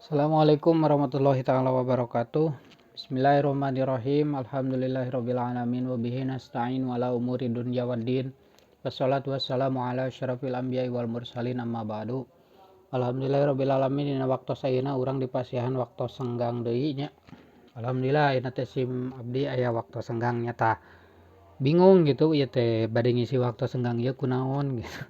Assalamualaikum warahmatullahi taala wabarakatuh. Bismillahirrahmanirrahim. Alhamdulillahirabbil alamin wa bihi nasta'in ala umuri dunya waddin. Wassalatu wassalamu ala asyrafil anbiya'i wal mursalin amma ba'du. Alhamdulillahirabbil alamin dina waktos ayeuna urang dipasihan waktos senggang deui nya. Alhamdulillah ayeuna teh sim abdi aya waktos senggang nya tah. Bingung gitu ieu teh bade ngisi waktos senggang ieu kunaon gitu.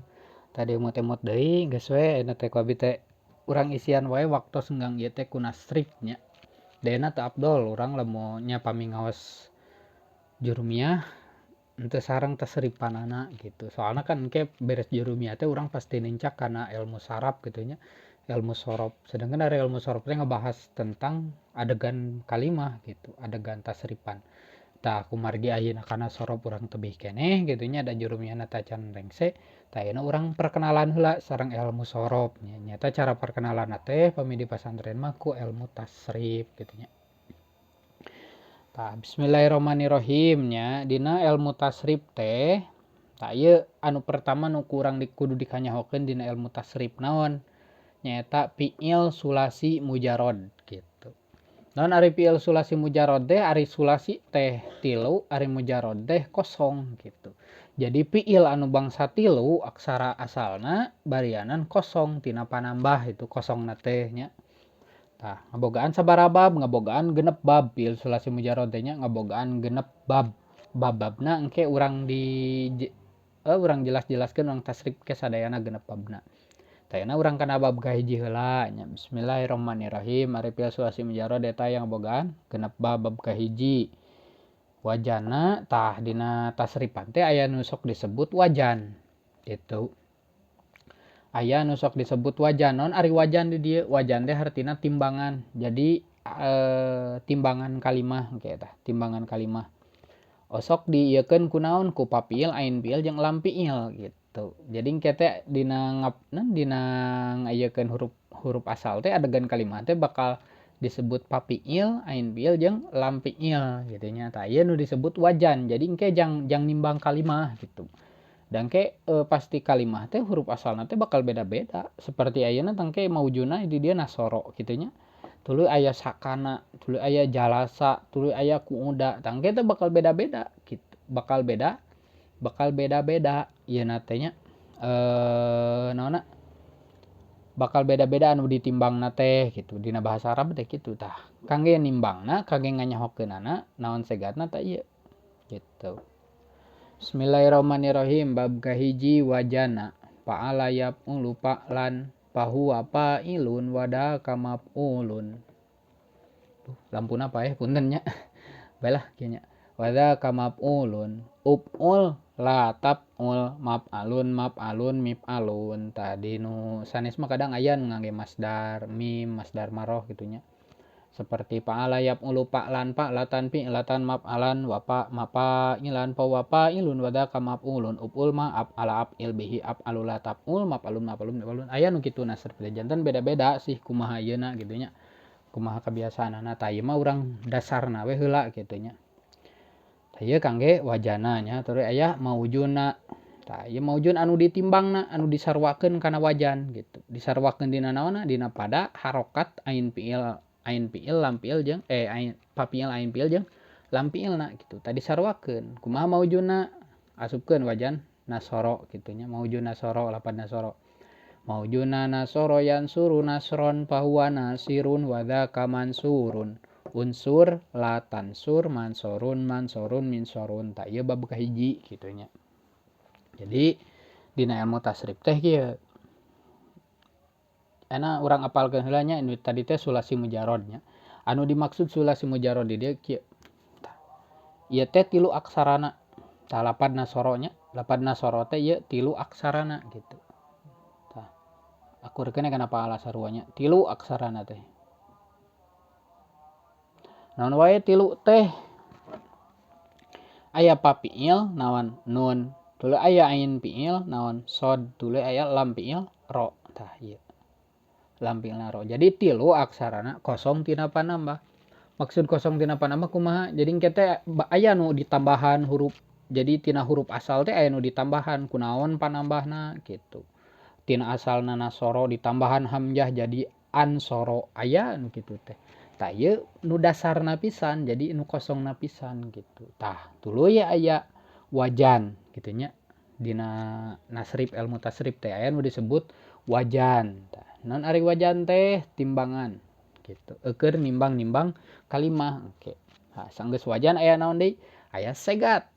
Tadi emut-emut deui geus we ayeuna teh ku abi teh urang isian wae waktu senggang ieu teh ku nasrif nya. Daena teu afdol urang lamun nya pami ngaos jurumiyah henteu sareng tasripanana gitu. Soalna kan engke beres jurumiyah teh urang pasti nincak kana ilmu saraf gitu nya, ilmu shorof. Sedangkan ari ilmu shorof teh ngabahas tentang adegan kalimah gitu, adegan tasripan. Tah kumargi ayeuna kana shorof urang tebih keneh gitu nya da jurumiyahna tacan rengse, tah ayeuna urang perkenalan heula sareng ilmu shorof nya. Nyaeta cara perkenalanna teh pami di pasantren mah ku ilmu tasrif gitu nya. Tah bismillahirrahmanirrahim nya dina ilmu tasrif teh tah ieu anu pertama nu ku urang kudu dikanyahokeun dina ilmu tasrif naon? Nyaeta fi'il sulasi mujarad gitu. Naon ari fi'il sulasi mujarad teh? Ari sulasi teh tilu, ari mujarad teh kosong gitu. Jadi fi'il anu bangsa tilu aksara asalna barianan kosong tina panambah itu kosongna teh nya. Tah ngabogaan sabaraha bab? Ngabogaan genep bab fi'il sulasi mujarad teh nya, ngabogaan genep bab. Bab-babna engke urang di urang jelas-jelaskeun urang tasrif ke sadayana genep babna. Tah ayeuna urang kana bab kahiji heula nya. Bismillahirrahmanirrahim. Ari fi'il sulasi mujarad eta aya ngabogaan genep bab. Bab kahiji wajana. Tah dina tasrifan teh aya nu sok disebut wajan gitu. Aya nu sok disebut wajan. Naon ari wajan di dieu? Wajan teh hartina timbangan. Jadi timbangan kalimah engke tah, timbangan kalimah. Osok diieukeun ku naon? Ku papiil, ain fiil jeung lam fiil gitu. Jadi engke teh dina ngap dina ngaiekeun huruf asal teh adegan kalimah teh bakal disebut papiil, ain fiil jeung lam fiil gitu nya. Tah ieu nu disebut wajan. Jadi engke jang nimbang kalimah gitu. Dan engke pasti kalimah teh huruf asalna teh bakal beda-beda. Seperti ayeuna tangke maujuna di dieu nasoro kitu nya. Tuluy aya sakana, tuluy aya jalasa, tuluy aya kuuda. Tangke teh bakal beda-beda gitu. Bakal beda-beda ieuna teh nya. Naonna? Bakal beda-beda anu ditimbangna teh gitu. Dina bahasa Arab teh kitu tah. Kangge nimbangna, kangge nganyahokeunana naon segatna tah ieu gitu. Bismillahirrahmanirrahim. Bab kahiji wajana. Fa'ala yaf'ulu fa'lan fahuwa fa'ilun wadaka maf'ulun. Duh, lampuna paeh punten nya. Baiklah kieu nya. Wadaka maf'ulun. Uf'ul la taf'ul maf'alun maf'alun mif'alun. Tadi nu sanes mah kadang aya nu ngangge masdar mim, masdar maroh gitu nya. Seperti fa'ala yaf'ulu fa'lan fa'latan fi'latan maf'alan wa fa mafa'ilan fa wa fa'ilun wadaka maf'ulun uf'ul ma af'ala af'il bihi af'alu la taf'ul maf'alun maf'alun maf'alun. Aya nu kitu nasr janten beda-beda sih kumaha ayeuna gitu nya. Kumaha kebiasaanana tah ieu mah urang dasarna we heula kitu nya. Tah ieu kangge wajana nya terus aya maujuna. Tah ieu maujun anu ditimbangna anu disarwakeun kana wajan gitu. Disarwakeun dina naonna? Dina pada harokat ain fi'il ain fi'il lam fi'il jeung ain papiil ain fi'il jeung lam fi'ilna gitu. Tadi sarwakeun kumaha maujuna? Asupkeun wajan nasoro kitu nya, maujun nasoro lapan nasoro. Maujuna nasoro yansuru nasron fahuwa nasirun wa dzaka mansurun. Unsur la tansur mansorun mansorun minsorun. Tah ieu bab kahiji kitu nya. Jadi dina ilmu tasrif teh kieu. Ana urang apalkeun heula nya nu tadi teh sulasi mujarad nya. Anu dimaksud sulasi mujarad di dieu kieu. Tah ieu teh tilu aksarana. Tah lapad nasoro nya, lapad nasoro teh ieu tilu aksarana gitu. Tah akurkeun kana pahala sarua nya, tilu aksarana teh. Naon wae tilu teh? Aya papiil naon nun, tuluy aya ain fiil naon sod, tuluy aya lam fiil ro. Tah ieu. Lam fiil ro. Jadi tilu aksarana kosong tina panambah. Maksud kosong tina panambah kumaha? Jadi engke teh aya nu ditambahan huruf. Jadi tina huruf asal teh aya nu ditambahan kunaon panambahna gitu. Tina asalna nasoro ditambahan hamzah jadi Ansoro aya nu kitu teh. Tah ieu nu dasarna pisan jadi nu kosongna pisan gitu. Tah tuluy aya wajan kitu nya dina nasrif ilmu tasrif teh aya nu disebut wajan. Tah naon ari wajan teh timbangan gitu eukeun nimbang-nimbang kalimah engke. Tah sanggeus wajan aya naon deui aya segat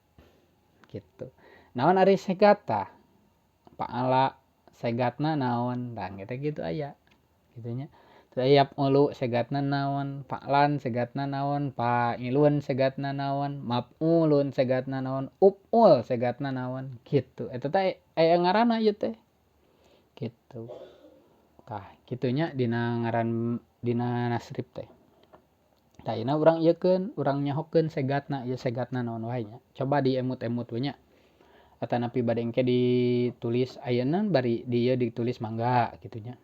gitu. Naon ari segat tah paala segatna naon tah engke teh kitu aya kitu nya. Yaf'ulu segatna naon fa'lan segatna naon fa'ilun segatna naon maf'ulun segatna naon uf'ul segatna naon kitu eta teh aya ngaranna ieu teh kitu. Tah kitu nya dina ngaran dina nasrif teh. Tah ayeuna urang ieukeun urang nyahokeun segatna ieu segatna naon wae nya coba diemut-emut we nya atanapi bade engke ditulis ayeuna bari di ieu ditulis mangga kitu nya.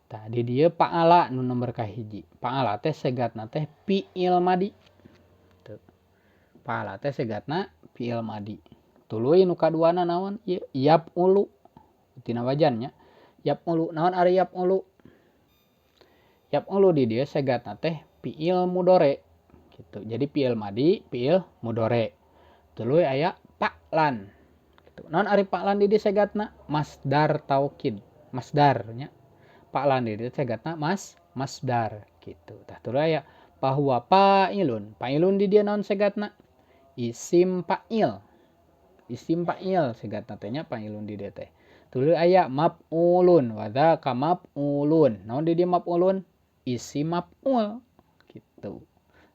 Tah di dieu fa'ala nu nomor kahiji fa'ala teh segatna teh fi'il madi tuh fa'ala teh segatna fi'il madi. Tuluy nu kaduana naon ieu yaf'ulu tina wajan nya yaf'ulu naon ari yaf'ulu yaf'ulu di dieu segatna teh fi'il mudore gitu. Jadi fi'il madi fi'il mudore tuluy aya fa'lan gitu. Naon ari fa'lan di dieu segatna masdar taukid masdar nya fa'lan di dieu segatna masdar gitu. Tah tuluy aya fahuwa fa'ilun fa'ilun di dieu naon segatna isim fa'il isim fa'il segatna teh nya fa'ilun di dieu teh. Tuluy aya maf'ulun wa dzaka maf'ulun naon di dieu maf'ulun isim maf'ul gitu.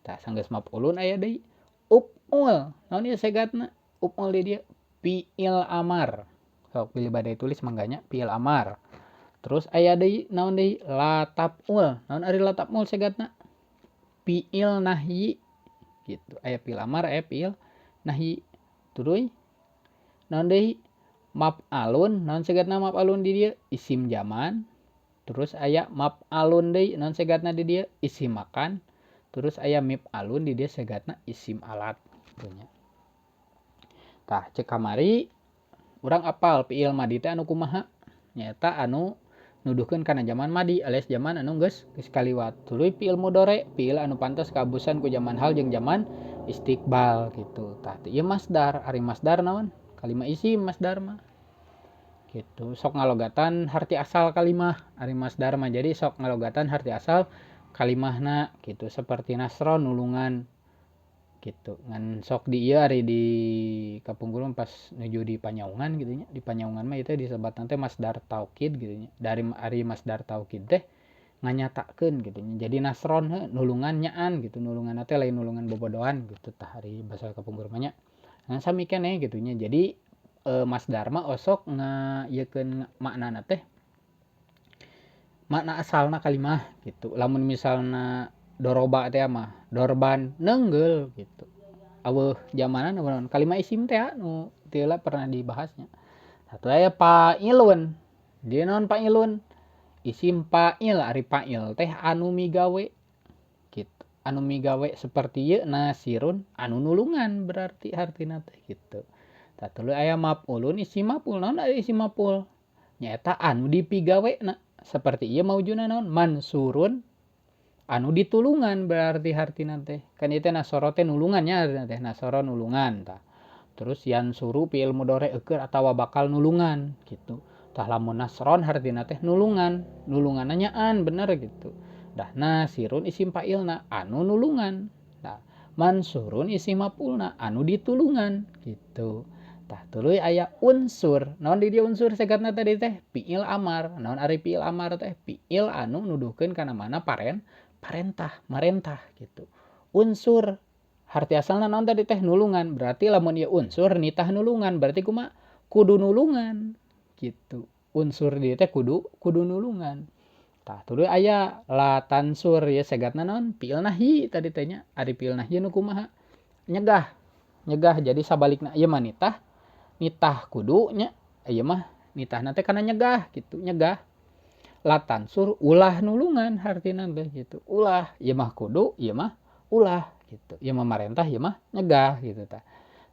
Tah sanggeus maf'ulun aya deui uf'ul naon ieu segatna uf'ul di dieu fi'il amar sok pilih bade tulis mangga nya fi'il amar. Terus aya deui naon deui la taf'ul naon ari la taf'ul segatna fi'il nahyi gitu. Aya fi'il amar aya fi'il nahyi. Tuluy naon deui maf'alun naon segatna maf'alun di dieu isim jaman. Terus aya maf'alun deui naon segatna di dieu isim makan. Terus aya mif'alun di dieu segatna isim alat kitu nya. Tah ceuk kamari urang apal fi'il madi teh anu kumaha nyaeta anu nuduhkeun kana zaman madi alias zaman anu geus geus kaliwat. Tuluy fi'il mudore fi'il anu pantes kaabusan ku zaman hal jeung zaman istiqbal gitu. Tah ieu masdar ari masdar naon kalimah isim masdar mah gitu. Sok ngalogatan harti asal kalimah ari masdar mah jadi sok ngalogatan harti asal kalimahna gitu seperti nasron nulungan gitu. Ngan sok di ieu ari di kapungkur pas nuju di Panyaungan gitu nya di Panyaungan mah ieu teh disebatna teh masdar taukid gitu nya. Dari ari masdar taukid teh nganyatakeun gitu nya. Jadi nasron heuh nulungan nyaan gitu nulunganna teh lain nulungan bobodohan gitu tah ari basa kapungkur mah nya. Ngan sami keneh gitu nya. Jadi masdar mah osok ngaieukeun maknana teh makna asalna kalimah gitu. Lamun misalna doroba teh mah dorban neunggeul gitu. Aweuh zamanan naon kalimah isim teh nu teu heula pernah dibahasnya. Satu aya fa'ilun. Dia naon fa'ilun? Isim fa'il ari fa'il teh anu migawe gitu. Anu migawe seperti ieu nasirun anu nulungan berarti hartina teh gitu. Tah tuluy aya maf'ulun isim maf'ul naon ari isim maf'ul? Nyaeta anu dipigawena seperti ieu maujuna naon mansurun anu ditulungan berarti hartina teh. Kan ieu teh nasoro teh nulungan nya hartina teh nasoro nulungan tah. Terus yansuru fi'il mudhari eukeun atawa bakal nulungan gitu. Tah lamun nasron hartina teh nulungan, nulunganna nyaan bener gitu. Dah nasirun isim fa'ilna anu nulungan. Tah mansurun isim maf'ulna anu ditulungan gitu. Tah tuluy aya unsur. Naon di dieu unsur segatna tadi teh fi'il amar. Naon ari fi'il amar teh fi'il anu nuduhkeun kana mana parentah, marentah gitu. Unsur harti asalna naon tadi teh nulungan. Berarti lamun ieu unsur nitah nulungan berarti kumaha? Kudu nulungan gitu. Unsur dieu teh kudu nulungan. Tah tuluy aya la tansur ya segatna naon? Fi'il nahyi tadi teh nya. Ari fi'il nahyi nu kumaha? Nyegah. Nyegah jadi sabalikna ieu mah nitah nitah kudu nya ieu mah nitahna teh kana nyegah gitu, nyegah. La tansur ulah nulungan hartina teh gitu. Ulah ieu mah kudu, ieu mah ulah gitu. Ieu mah marentah, ieu mah nyegah gitu tah.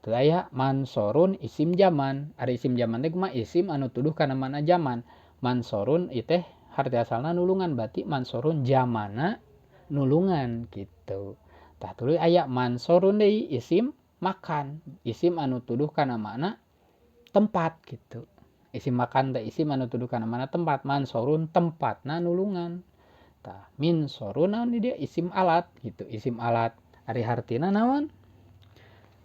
Teu aya mansorun isim jaman. Ari isim jaman teh kumaha? Isim anu tuduh kana mana jaman. Mansorun ieu teh harti asalna nulungan berarti mansorun jamana nulungan gitu. Tah tuluy aya mansorun deui isim makan, isim anu tuduh kana makna tempat gitu. Isim makan teh isim anu tuduh kana makna tempat, mansorun tempatna nulungan. Tah minsorun naon di dieu isim alat gitu, isim alat ari hartina naon?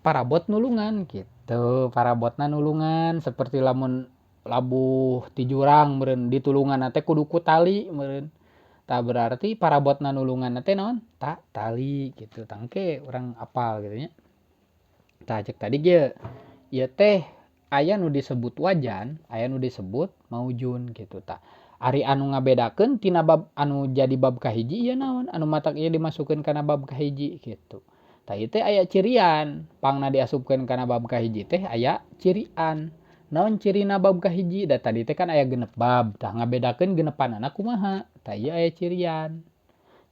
Parabot nulungan gitu, parabotna nulungan seperti lamun labuh ti jurang meureun ditulunganna teh kudu ku tali meureun. Tah berarti parabotna nulunganna teh naon? Tali gitu. Tangke urang apal gitu nya. Tah cek tadi ge ieu teh aya nu disebut wajan, aya nu disebut maujun gitu tah. Ari anu ngabedakeun tina bab anu jadi bab kahiji ieu naon? Anu matak ieu dimasukkeun kana bab kahiji gitu. Tah ieu teh aya cirian, pangna diasupkeun kana bab kahiji teh aya cirian. Naon cirina bab kahiji? Da tadi teh kan aya genep bab, tah ngabedakeun genepanana kumaha? Tah ieu aya cirian.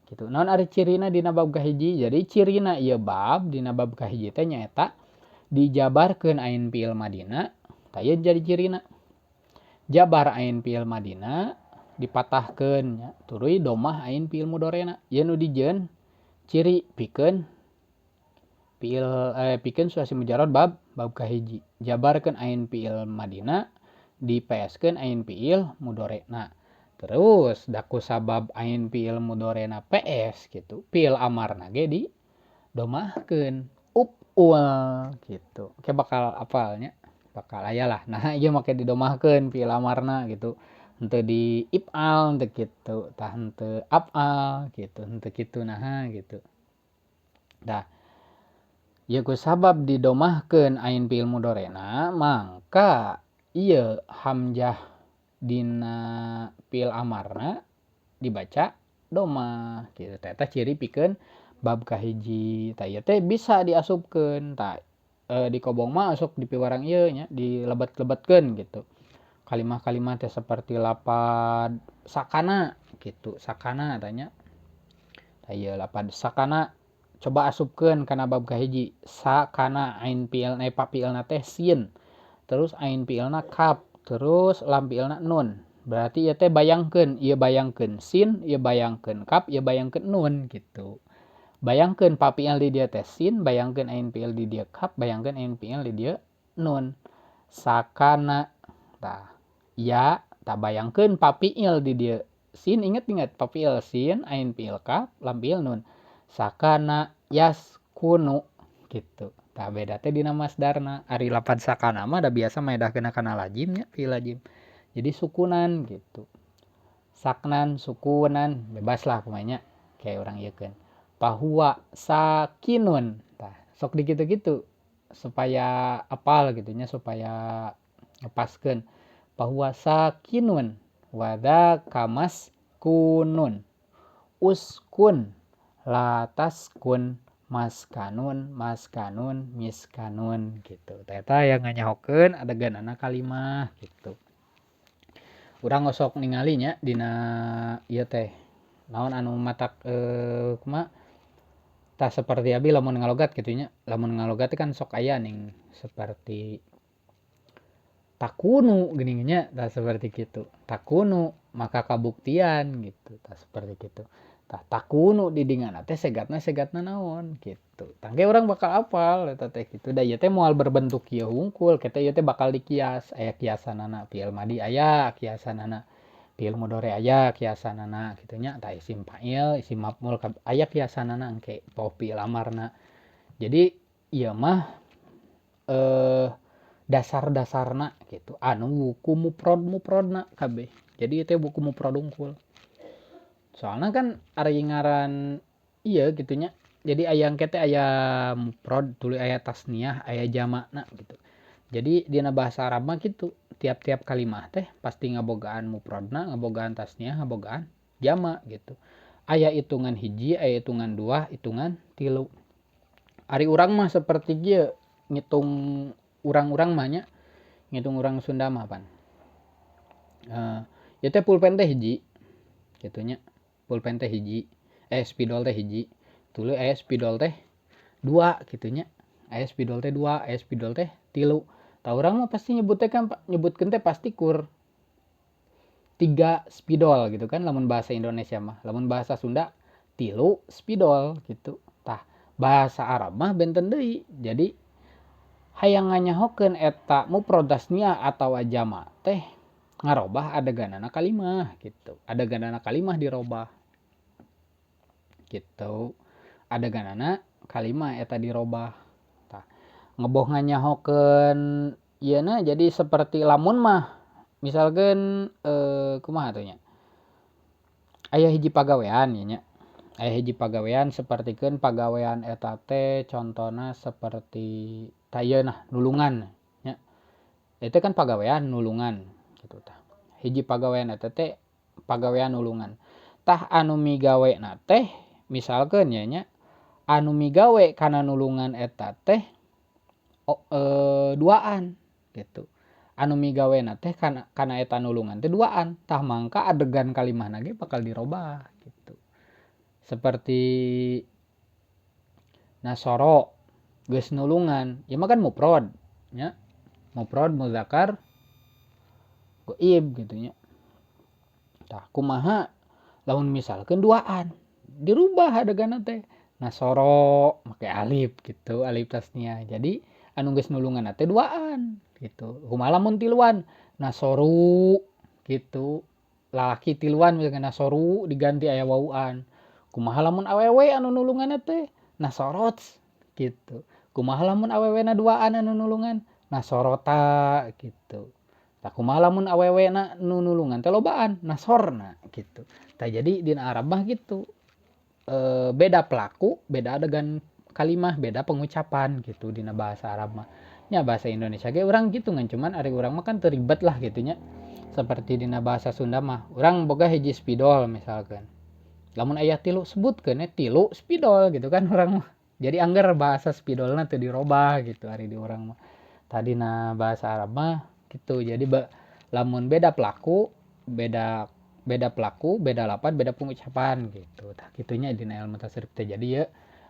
Gitu. Naon ari cirina dina bab kahiji? Jadi cirina ieu bab dina bab kahiji teh nyaeta dijabarkeun ain fi'il madina, tah ieu jadi cirina. Jabar ain fi'il madina dipatahkeun nya, tuluy domah ain fi'il mudorena. Ieu nu dijieun ciri pikeun fi'il pikeun sulasi mujarrad bab kahiji. Jabarkeun ain fi'il madina di PS-keun ain fi'il mudorena. Terus da ku sabab ain fi'il mudorena PS gitu, fi'il amarna ge di domahkeun upul gitu. Ke bakal apalnya, bakal aya lah. Nah ieu make didomahkeun fi'il amarna gitu. Henteu di if'al henteu kitu, tah henteu af'al gitu, henteu kitu naha gitu. Tah ieu ku sabab didomahkeun ain fi'il mudorena mangka ieu hamzah dina fi'il amarna dibaca domah gitu. Tah eta ciri pikeun bab kahiji. Tah ieu teh bisa diasupkeun tah di kobong mah sok dipiwarang ieu nya dilebet-lebetkeun gitu. Kalimah-kalimah teh seperti lapad sakana gitu, sakana tanya. Tah ieu lapad sakana coba asupkeun kana bab kahiji. Sakana ain fi'il pa fi'ilna teh sin, terus ain fi'ilna kaf, terus lam fi'ilna nun. Berarti ieu teh bayangkeun, ieu bayangkeun sin, ieu bayangkeun kaf, ieu bayangkeun nun gitu. Bayangkeun pa fi'il di dieu teh sin, bayangkeun ain fi'il di dieu kaf, bayangkeun ain fi'il di dieu nun. Sakana tah ya tah bayangkeun pa fi'il di dieu sin, inget-inget pa fi'il sin, ain fi'il kaf, lam fi'il nun. Sakana yaskunu gitu. Tah beda teh dina masdarna. Ari lapad sakana mah da biasa maedahkeunna kana lajim nya, fi'il lajim. Jadi sukunan gitu. Saknan, sukunan, bebas lah kumaha nya kayak urang ieukeun. Fahuwa sakinun. Tah sok dikitu-kitu supaya apal gitu nya, supaya ngepaskeun. Fahuwa sakinun wa dzaka maskunun. Uskun la taskun maskanun maskanun miskanun gitu. Tah eta yang nganyahokeun adeganana kalimah gitu. Urang osok ningali nya dina ieu teh naon anu matak kumaha tah seperti abi lamun ngalogat kitu nya. Lamun ngalogat kan sok aya ning seperti takunu geuning nya, tah seperti kitu. Takunu maka kabuktian gitu, tah seperti kitu. Tah takunu di dingana teh segatna segatna naon gitu. Tangke urang bakal apal eta teh kitu. Da ieu teh moal berbentuk kieu hungkul, kita ieu teh bakal dikias, aya kiasanana fi'il madi aya kiasanana, fi'il mudhari aya kiasanana kitu nya. Tah isim fa'il, isim maf'ul aya kiasanana engke poho fi'il amarna. Jadi ieu mah dasar-dasarna gitu anu buku mufrad-mufradna kabeh. Jadi ieu teh buku mufrad hungkul. Soalna kan ari ngaran ieu kitu nya. Jadi aya engke teh aya mufrad tuluy aya tasniah, aya jamakna gitu. Jadi dina bahasa Arab mah kitu, tiap-tiap kalimah teh pasti ngabogaan mufradna, ngabogaan tasniah, ngabogaan jamak gitu. Aya hitungan hiji, aya hitungan dua, hitungan tilu. Ari urang mah seperti kieu ngitung urang-urang mah nya, ngitung urang Sunda mah pan. Ieu teh pulpen teh hiji kitu nya. Pulpen teh hiji, spidol teh hiji, tuluy aya spidol teh dua kitu nya. Aya spidol teh dua, aya spidol teh tilu. Tah urang mah pasti nyebut teh kan nyebutkeun teh pasti kur 3 spidol gitu kan lamun bahasa Indonesia mah. Lamun bahasa Sunda 3 spidol gitu. Tah bahasa Arab mah benten deui. Jadi hayang nganyahokeun eta mufrad tasniah atawa jama teh ngarobah adeganana kalimah gitu. Adeganana kalimah dirobah gitu. Adeganana kalimah eta dirobah. Tah ngeboh nganyahokeun ieu na jadi seperti lamun mah misalkeun kumaha atuh nya. Aya hiji pagawean ieu nya. Aya hiji pagawean sapertikeun pagawean eta teh contona seperti tah ieu nah nulungan nya. Eta kan pagawean nulungan gitu tah. Hiji pagawean eta teh pagawean nulungan. Tah anu migawena teh misalkeun nya nya anu migawe kana nulungan eta teh duaan gitu. Anu migawena teh kana eta nulungan teh duaan. Tah mangka adegan kalimahna ge bakal dirobah gitu. Seperti nasoro geus nulungan, ieu mah kan mufrad nya. Mufrad muzakkar ghaib gitu nya. Tah kumaha lamun misalkeun duaan dirubah adeganna teh nasoro make alif gitu, alif tasniah. Jadi anu geus nulungan teh duaan gitu. Kumaha lamun tiluan nasoru gitu. Lalaki tiluan misalkan nasoru diganti aya wawuan. Kumaha lamun awewe anu nulungan teh nasorot gitu. Kumaha lamun awewena duaan anu nulungan nasorota gitu. Tah kumaha lamun awewena nu nulungan teh lobaan nasorna gitu. Tah jadi dina Arab mah gitu. Beda pelaku, beda adegan kalimah, beda pengucapan gitu dina bahasa Arab mah. Nya bahasa Indonesia ge urang gitu ngan cuman ari urang mah kan teu ribet lah gitu nya. Seperti dina bahasa Sunda mah urang boga hiji spidol misalkan. Lamun aya 3 sebutkeun nya 3 spidol gitu kan urang mah. Jadi angger bahasa spidolna teu dirobah gitu ari di urang mah. Tadina bahasa Arab mah gitu. Jadi lamun beda pelaku, beda pelaku, beda lapan, beda pengucapan gitu. Tah kitunya dina ilmu tasrif teh. Jadi ye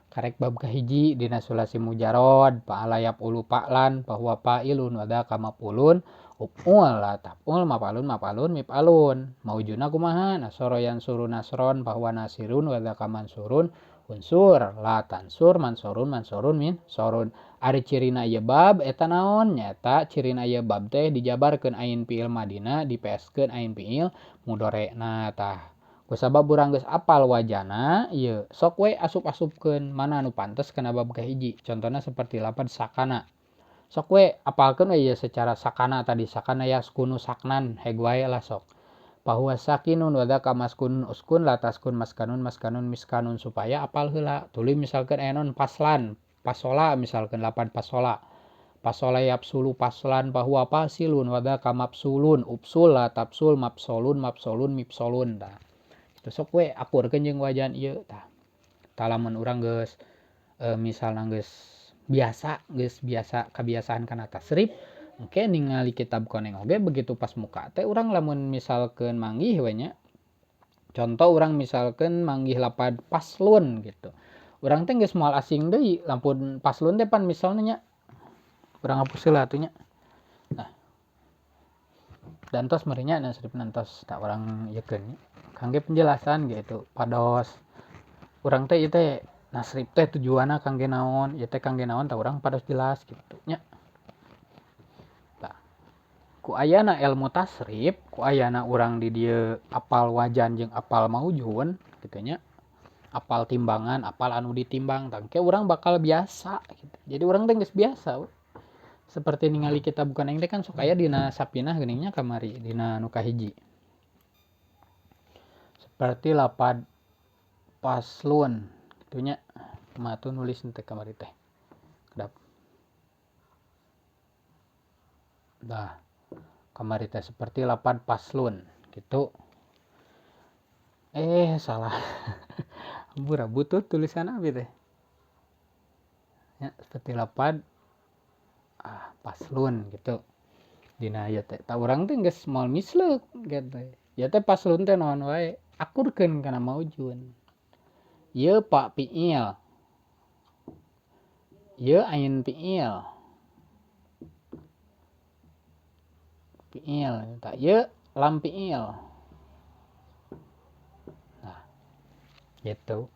karek bab kahiji dina sulasi mujarad fa'ala yaf'ulu fa'lan fa huwa fa'ilun wa dzaka maf'ulun uf'ul la taf'ul maf'alun maf'alun mif'alun. Maujuna kumaha nasara yansuru nasron fa huwa nasirun wa dzaka mansurun unsur la tansur mansurun mansurun min sorun. Ari cirina ieu bab eta naon nyaeta cirina ieu bab teh dijabarkeun ain fi'il madina dipeeskeun ain fi'il mudorena. Tah kusabab urang geus apal wajana ieu sok we asup-asupkeun mana anu pantes kana bab kahiji. Contona seperti lapad sakana. Sok we apalkeun we ieu secara sakana tadi sakana yaskunu saknan heg wae lah sok. Fahuwa sakinun wa dzaka maskunun uskun la taskun maskanun maskanun miskanun supaya apal heula. Tuluy misalkeun aya naon paslan, pasola misalkeun lapad pasola. Pasola yapsulu paslan fahuwa fasilun wa dzaka mafsulun upsul la tafsul mafsolun mafsolun mifsolun tah. Itu sok we akurkeun jeung wajan ieu tah. Tah lamun urang geus misalna geus biasa kabiasaan kana tasrif engke ningali kitab koneng oge begitu pas muka teh urang lamun misalkeun manggih we nya. Contoh urang misalkeun manggih lapad paslun gitu. Urang teh geus moal asing deui lamun paslun teh pan misalna nya urang hapus heula atuh nya. Nah. Dan tos meureun nya nasrifna tos tak urang ieukeun nya. Kangge penjelasan gitu pados urang teh ieu teh nasrif teh tujuanna kangge naon ieu teh kangge naon tah urang pados jelas gitu nya. Tah ku ayana ilmu tasrif ku ayana urang di dieu apal wajan jeung apal maujun gitu nya, apal timbangan apal anu ditimbang tah engke urang bakal biasa gitu. Jadi urang teh geus biasa we. Seperti ningali kitab koneng teh kan sok aya dina sapinah geuning nya kamari dina nu kahiji. Seperti lapad paslun kitu nya. Kumaha tuh nulis teh kamari teh. Kedap. Dah. Kamari teh seperti lapad paslun gitu. Salah. Ampura butuh tulisan abi teh. Ya, seperti lapad paslun gitu. Dina ieu teh. Tah urang teh geus moal misleuk gitu. Ya teh paslun teh naon wae akurkeun kana maujun. Ieu pa fiil. Ieu ain fiil. Fiil tah ieu lam fiil. Gitu.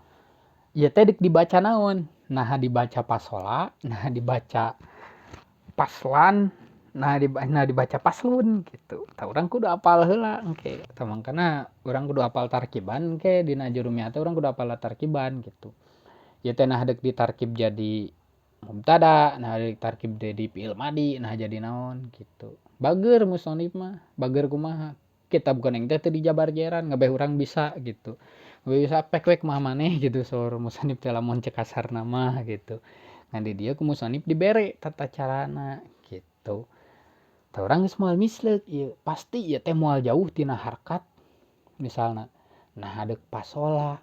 Ieu teh deuk dibaca naon? Nah dibaca pasola, nah dibaca paslan, nah dibaca paslun gitu. Tah urang kudu apal heula engke. Tah mangkana urang kudu apal tarkiban engke dina jurumiyah teh urang kudu apal tarkiban gitu. Ieu teh nah deuk ditarkib jadi mubtada, nah ditarkib jadi fiil madi, nah jadi naon gitu. Bageur musonif mah, bageur kumaha? Kitab koneng teh teu dijabar-jeran ngabeh urang bisa gitu. Bisa pek we kumaha maneh gitu saur musonif teh lamun cek kasarna mah gitu. Ngan di dieu ku musonif dibere tata carana gitu. Tah urang geus moal misleuk ieu, pasti ieu teh moal jauh tina harkat misalna. Nah deuk pasola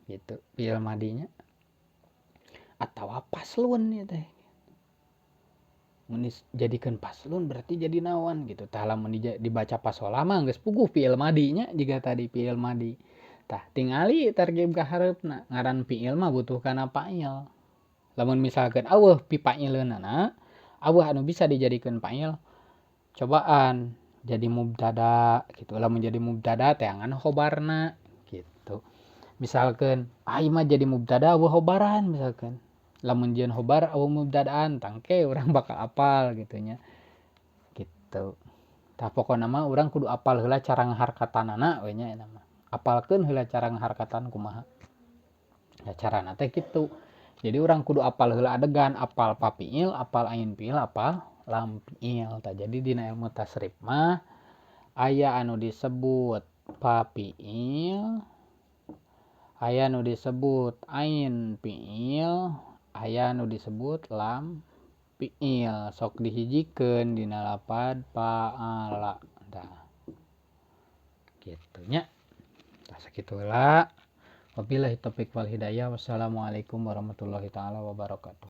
gitu fiil madinya atawa paslun ieu teh. Mun dijadikeun paslun berarti jadi naon gitu. Tah lamun dibaca pasola mah geus puguh fiil madi nya jiga tadi fiil madi. Tah tingali tarkib ka hareupna ngaran fiil mah butuh kana fa'il. Lamun misalkeun eueuh pifa'ileunana, eueuh anu bisa dijadikeun fa'il, cobaan jadi mubtada gitu. Lamun jadi mubtada teangan khobarna gitu. Misalkeun ah ieu mah jadi mubtada eueuh khobaran misalkeun. Lamun jieun khobar eueuh mubtadaan tangke urang bakal apal gitu nya. Gitu. Tah pokona mah urang kudu apal heula cara ngaharkatanana we nya eta mah. Apalkeun heula cara ngaharkatan kumaha. Ya carana teh kitu. Jadi urang kudu apal heula adegan, apal fa fiil, apal ain fiil, apal lam fiil. Tah jadi dina ilmu tasrif mah aya anu disebut fa fiil, aya anu disebut ain fiil, aya anu disebut lam fiil. Sok dihijikeun dina lapad fa'ala. Tah kitu nya. Tah sakitu heula. Wabillahi taufik wal hidayah. Wassalamualaikum warahmatullahi taala wabarakatuh.